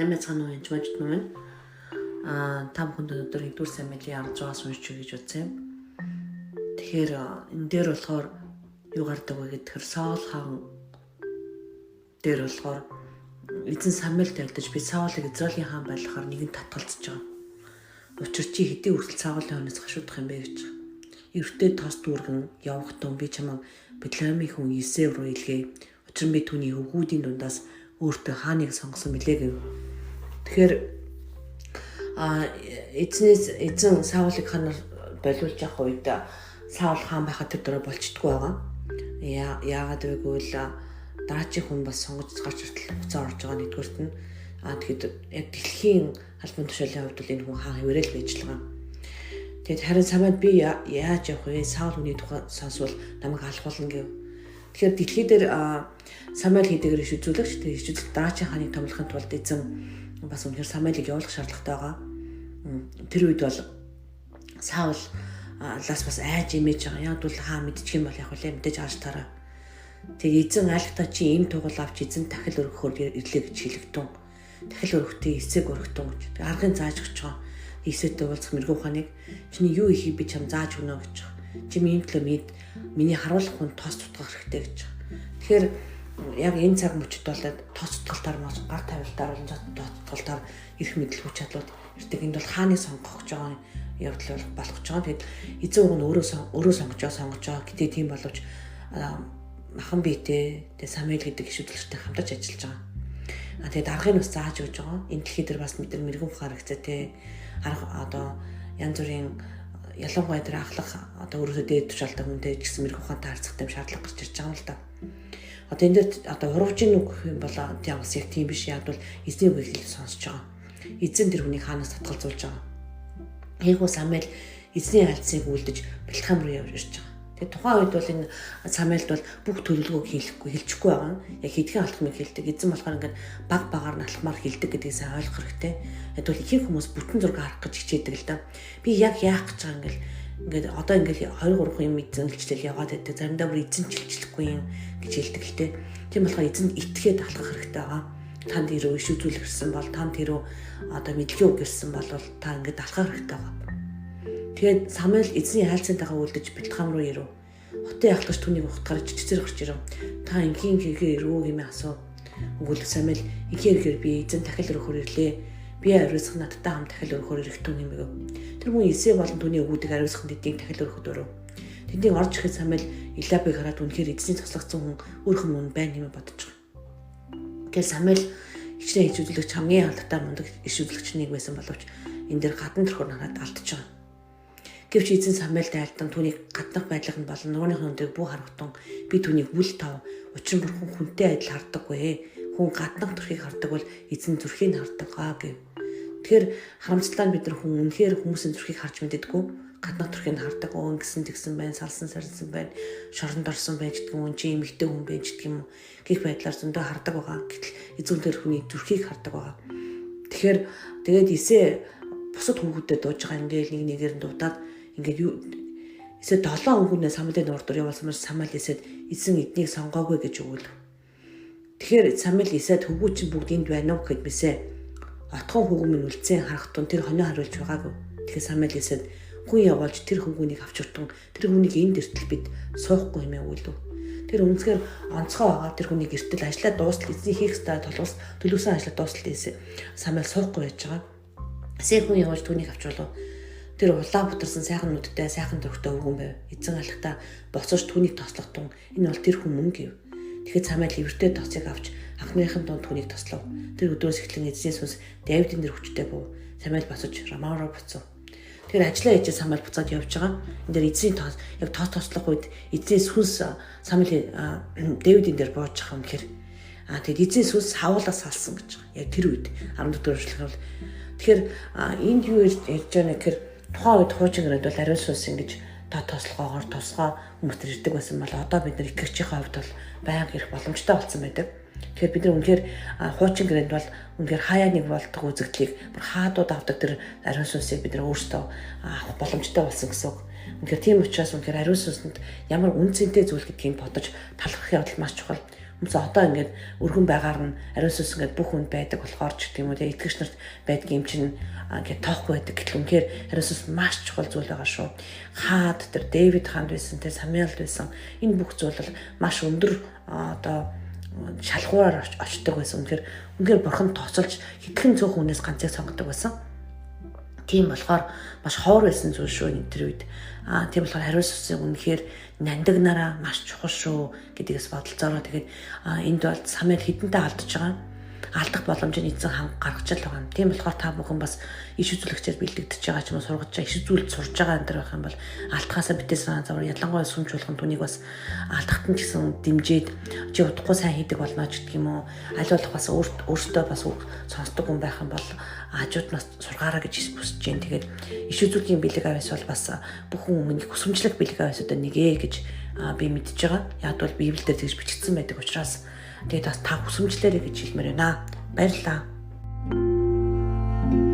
Сайн байцгаана уу, янжмажд минь. Та бүхэнд өнөөдөр 1-р Самуэлийн 16-аас уншиж өгье гэж бодсон юм. Тэгэхээр энэ дээр болохоор юу гардаг вэ гэхээр Саул хаан дээр болохоор эзэн Самуэль тайлдаж би Саулыг Израилийн хаан байлгахаар нэгэн татгалзаж байгаа. Учир чи хэдий хүртэл Саулын хойноос гашуудах юм бэ гэж. Эртээ тос дүүргэн явах тун би чамайг Бэтлеемийн хүн Есев руу илгээе. Учир нь би түүний өвгүүдийн дундаас өөртөө хааныг сонгосон билээ гэв. Тэгэхээр эзнээс эзэн Саулыг ханаар болиулж явах үед Саул хаан байхад тэр дөрөв болчдгүй байгаа. Яагаад вэ гэвэл дараачийн хүн бас сонгож гарч иртэл хугацаа орж байгаа нэгдүгüрт нь. Тэгэхээр яг дэлхийн албан тушаалын хувьд бол энэ хүн хаан хэвээрэл байж л байгаа. Тэгэд харин Самуэль би яаж явах вэ? Саул хүний тухай сонсвол намайг алхуулна гэв. Тэгэхээр дэлхий дээр Самуэль хийдгээр иш үзүүлэгч, тэр иш үзүүлэлт дараачийн хааныг томлохын тулд эзэн бас үнэхээр Самуэлийг явуулах шаардлагатай байгаа. Тэр үед бол Саул лас бас айж имэж байгаа. Яг бол хаа мэдчих юм бол яг үлээ мэдээж ааш тараа. Тэг эзэн айлхтаа чи ийм тугал авч эзэн дахил өргөхөөр ирлээ гэж хэлэгдэн. Дахил өргөхтэй эсэг өргөхтөн гэж. Тэг аргын зааж өгч байгаа. Есүстэй уулзах мэрэгүү ухааныг чиний юу ихийг би чам зааж өгнө гэж байгаа. Чи миний төлөө миний харуулах хүн тос тутгах хэрэгтэй гэж байгаа. Тэгэхээр яг энэ цаг мөчид бол тос тутгалтаар гар тавилтаар болон тос тутгалтаар эрх мэдэл хүч чадлууд ирдэг. Энд бол хааны сонгох гэж байгаа явдал болох гэж байгаа. Тэгэд эзэн уг нь өөрөө сонгож байгаа. Гэтэ тийм боловч махан биетэй тэгээ Самуэль гэдэг иш үзүүлэгчтэй хамтарч ажиллаж байгаа. Тэгээд аргыг бас зааж өгч байгаа. Энэ дэлхий дээр бас бид нар мэрэгэн ухаан хэрэгцээтэй. Арга одоо янз бүрийн ялангуяа тэр ахлах одоо өөрөөсөө дээд тушаалтай хүнтэй ч гэсэн мэрэгэн ухаантай харьцах юм шаардлага гарч ирж байгаа юм л да. Одоо энэ дээр одоо урвжийн үг гэх юм бол тийм бас яг тийм биш. Яг бол эзний үгийг л сонсож байгаа. Эзэн тэр хүнийг хаанаас татгалзуулж байгаа. Ийхүү Самуэль эзний альцыг үлдэж Бэлхам руу явж ирж байгаа. Тэгээ тухайн үед бол энэ Самуэльд бол бүх төлөвлөгөөг хэлчихгүй байгаа. Яг хэдхэн алхмыг хэлдэг. Эзэн болохоор ингээд баг багаар нь алхмаар хэлдэг гэдгийг сайн ойлгох хэрэгтэй. Яг бол ихэнх хүмүүс бүтэн зураг харах гэж хичээдэг л да. Би яг яах гэж байгаа ингээд одоо ингээд 2 3 юм эзэн хэлчлэл яваад байдаг. Заримдаа бүр эзэн ч хэлчлэхгүй юм гэж хэлдэг л дээ. Тийм болохоор эзэнд итгээд алхах хэрэгтэй байгаа. Танд хэрэг иш үзүүлэх ирсэн бол танд хэрэг одоо мэдлэгийн үг ирсэн бол та ингээд алхах хэрэгтэй байгаа. Тэгээд Самуэль эзний хайлтын дагаа үлдэж Бэлхам руу ирэв. Хотын ахлагч түүнийг ухтахаар чичзэр гарч ирэв. Та энхийн хэрэгээр ирвүү хэмээн асуув. Өгүүлэх Самуэль энхийн хэрэгээр би эзэн дахил өргөхөөр ирлээ. Би ариусгах надтай хамт дахил өргөхөөр ирэхтэн хэмэв. Тэр хүн Есэ болон түүний өвгүүдийг ариусгах тэднийг дахил өргөхөд өрөв. Тэдний орж ирэхэд Самуэль Илабыг хараад үнэхээр эзний туслагдсан хүн өөрхөн мөн байна хэмээн бодож байгаа. Тэгэхээр Самуэль хичнээн иш үзүүлэгч хамгийн алдартай мундаг иш үзүүлэгч нэг байсан боловч энэ дээр гадна төрхөөр хараад алдчихж байгаа. Гэвч эзэн Самуэль дайлдан түүнийг гаднах байдлах нь болон нуугны өндрийг бүү харахтун би түүнийг үл тав. Учир нь бурхан хүнтэй адил хардаггүй. Хүн гаднах төрхийг хардаг бол эзэн зүрхийг хардаг аа гэв. Тэгэхээр харамсалтай нь бид нар хүн үнэхээр хүмүүсийн зүрхийг харж мэддэггүй. Гаднах төрхийг хардаг. Өө ингэсэн тэгсэн байна, салсан сарнсан байна, шоронд орсон байж гэдэг юм, чи эмэгтэй хүн байж гэдэг юм гих байдлаар зөндөө хардаг байгаа. Гэтэл эзэн тэр хүний зүрхийг хардаг байгаа. Тэгэхээр тэгээд Есэ бусад хүүхдүүдэд дууж байгаа ингээл нэг нэгээр нь дуудаад ингээд юу Есэ 7 хүүхнээ Самуэлийн нуур дээр явуулсан маш Самуэль Есэд эзэн эднийг сонгоогүй гэж өгөөл. Тэгэхээр Самуэль Есэд хөвгүү чинь бүгд энд байна уу гэхэд бисэ. Отгон хөвгүү минь үлдсэн харахтун тэр хонио хариулж байгаагүй. Тэгэхээр Самуэль Есэд хүн явуулж тэр хөвгүүнийг авч уртун тэр хүнийг энд эртэл бид суухгүй хэмээн өгөөлв. Тэр үнэхээр онцгой байгаа тэр хүнийг эртэл ажлаа дуустал эзний хийх ёстой толгоос төлөвсөн ажлаа дуустал Есэ Самуэль суухгүй байж байгаа. Есэ хүн явуулж түүнийг авч болов. Тэр улаан бутарсан сайхан нүдтэй сайхан төрхтэй өвгөн байв. Эзэн алхтаа боцож түүнийг тослох тун энэ бол тэр хүн мөн гэв. Тэгэхэд Самуэль эвэртэй тоцыг авч анхныхын дунд түүнийг тослов. Тэр өдрөөс эхлэн эзний сүнс Давидын дээр хүчтэй був. Самуэль босож Рамаа руу буцав. Тэр ажлаа хийж Самуэль буцаад явж байгаа. Энэ дээр эзний тоос яг тоос тослох үед эзний сүнс Самуэль Давидын дээр бууж байгаа юм гэхээр тэгэд эзний сүнс Саулаас салсан гэж байгаа. Яг тэр үед 14 дугаар эшлэл бол тэгэхээр энд юу ярьж байгаа нэ гэхээр тухайн үед хуучин гэрээнд бол ариун сүнс ингэж тослогоогоор тусгай хүмүүс төр ирдэг байсан бол одоо бид нар итгэгчийн хувьд бол байнга ирэх боломжтой болсон байдаг. Тэгэхээр бид нар үнэхээр хуучин гэрээнд бол үнэхээр хаяа нэг болдог үзэгдлийг бүр хаадууд авдаг тэр ариун сүнсийг бид нар өөрсдөө авах боломжтой болсон гэсэн үг. Үнэхээр тийм учраас үнэхээр ариун сүнсэнд ямар үн цэнтэй зүйл гэдгийг бодож талархах явдал маш чухал. Хүмүүс одоо ингээд өргөн байгаар нь ариун сүнс ингээд бүх хүнд байдаг болохоор ч гэдэг юм уу те, итгэгч нарт байдаг юм чинь ингээд тоохгүй байдаг. Гэтэл үнэхээр ариун сүнс маш чухал зүйл байгаа шүү. Хаад тэр Дэвид хаанд байсан те, Самуэлд байсан энэ бүх зүйл бол маш өндөр одоо шалгуураар очдог байсан. Үнэхээр үнэхээр бурхан тооцоолж хэдхэн цөөхөн хүнээс ганцыг сонгодог байсан. Тийм болохоор маш ховор байсан зүйл шүү энэ тэр үед. Тийм болохоор хариу сүнсийг үнэхээр нандинараа маш чухал шүү гэдгээс бодолцоороо. Тэгээд энд бол Самуэль хэдэнтэй алдаж байгаа. Алдах боломжийг эзэн хан гаргаж л байгаа юм. Тийм болохоор та бүхэн бас иш үзүүлэгчээр бэлтгэж байгаа ч юм уу, сургаж байгаа, иш үзүүлэлт сурж байгаа энэ төр байх юм бол алдахаасаа битээсэн завар, ялангуяа сүмж болгон түүнийг бас алдахт нь ч гэсэн дэмжиж, чи удахгүй сайн хийдэг болно ч гэх юм уу. Аль болох бас өөртөө бас үг сонсдог хүн байх юм бол хажууднаас сургаараа гэж хүсэж байна. Тэгээд иш үзүүлгийн бэлэг авяас бол бас бүх хүн өмнө хүсэмжлэх бэлэг авяасуудаа нэгэ гэж би мэдж байгаа. Яг бол Библиэлд тэгж бичигдсэн байдаг учраас тэгээд бас та хүсэмжлээрэй гэж хэлмээр байна. Баярлалаа.